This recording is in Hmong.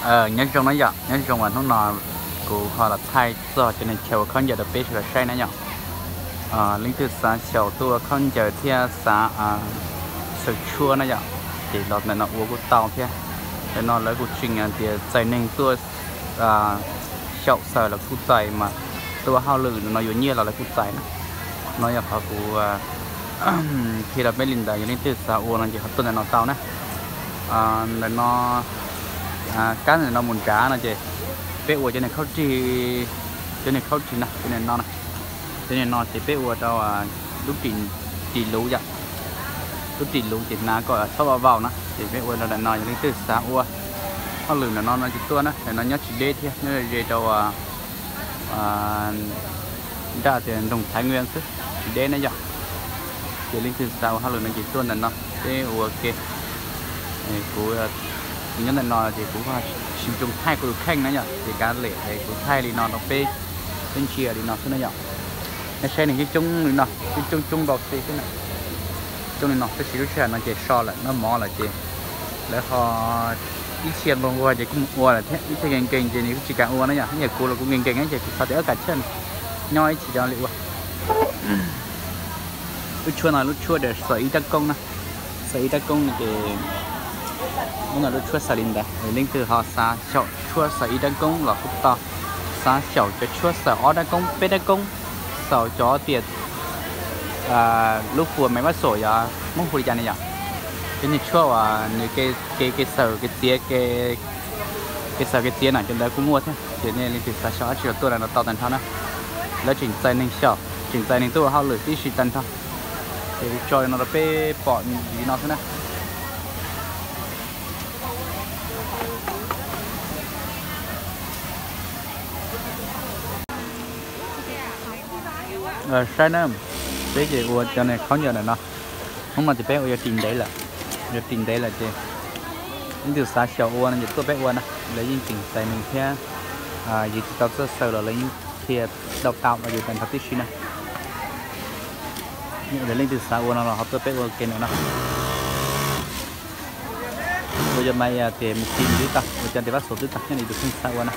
Nyob zoo na yom, nyob zoo uas hnub no kuv ho los thaij txog cov niag chaw ua khaub ncaws rau peb sawv daws saib na yom. Leej twg xav xyaum tuaj ua khaub ncaws thiab xav xaws tshuaj na yom, ces los ntawm no ua kuj tau thiab. Ntawm no lawv kuj tseem tias txais neeg tuaj xyaum xaws los kuj txais mas tuaj hauj lwm no yuav nyiaj los lawv kuj txais na. No yog qhov kuv qhia rau peb li ntawd, yog leej twg xav ua no ces ho tuaj ntawm no tau na. Ntawm no kab ntawm no mus nrad no ces peb ua cov niag khaub rig, cov niag khaub rig no, cov niag no, cov niag no ces peb ua rau lub ris luv yom, lub ris luv ces hnav kom txhob vau vau na, ces peb ua rau ntawm no. Yog leej twg xav ua hauj lwm ntawm no no ces tuaj na, ntawm no nyob tsis deb thiab, nyob ze rau nram tias nroog Thaiv Nkuaj xwb, tsis deb na yom. Ces leej twg xav ua hauj lwm no ces tuaj ntawm no peb ua ke. Kuv, kuv nyob ntawm no ces kuv tsis zoo thaij kuv tus kheej na yom, ces kav liam kuv thaij li no rau peb, peb ntsia li no xwb na yom. Nej saib neeg coob coob li no, coob coob coob npaum xwb na. Coob li no tab sis lub sij hawm no ces so lawm, noj mov lawm ces lawv ho ib txhia nquag nquag ces kuj mus ua lawm thiab, ib txhia nkees nkees ces nws kuj tsis kam ua na yom. Ib yam kuv los kuv nkees nkees ces kuv xav tias wb kav tsij nyob ib chim cov li ua. Lub tshuab no lub tshuab xaws ib rab koob na, xaws ib rab koob no ces lub no lub tshuab xaws li ntawd. Leej twg ho xav xyaum tshuab xaws ib rab koob los kuj tau, xav xyaum cov tshuab xaws ob rab koob peb rab koob, xaus cov tias lub fua maiv vab xom yog Hmoob hu li cas ne yom. Cov niag tshuab uas nws ke ke xaws ke txiav, ke xaws ke txiav na cov ntawd kuj muaj thiab. Ces nej leej twg xav xyaum dab tsi los tuaj ntawm no tau tag nrho na. Lawv tseem txais neeg xyaum, tseem txais neeg tuaj ua hauj lwm tib si tag nrho. Ces kuv tso li no rau peb pom li no xwb na. Saib na, peb ces ua cov niag khaub ncaws ntawm no. Hnub no ces peb ua yuav ris ntev lawm, yuav ris ntev lawm ces leej twg xav xyaum ua no ces tuaj peb ua na, lawv yeej tseem txais neeg thiab. Yus tsis tau txawj xaws los lawv yeej qhia đào tạo rau yus tag nrho tib si na. Yog leej twg xav ua no los ho tuaj peb ua ke ntawm no. Ua cov maiv tias mus kim twb tag, ua cov tias vab xom twb tag, nyob li tus kheej xav ua na.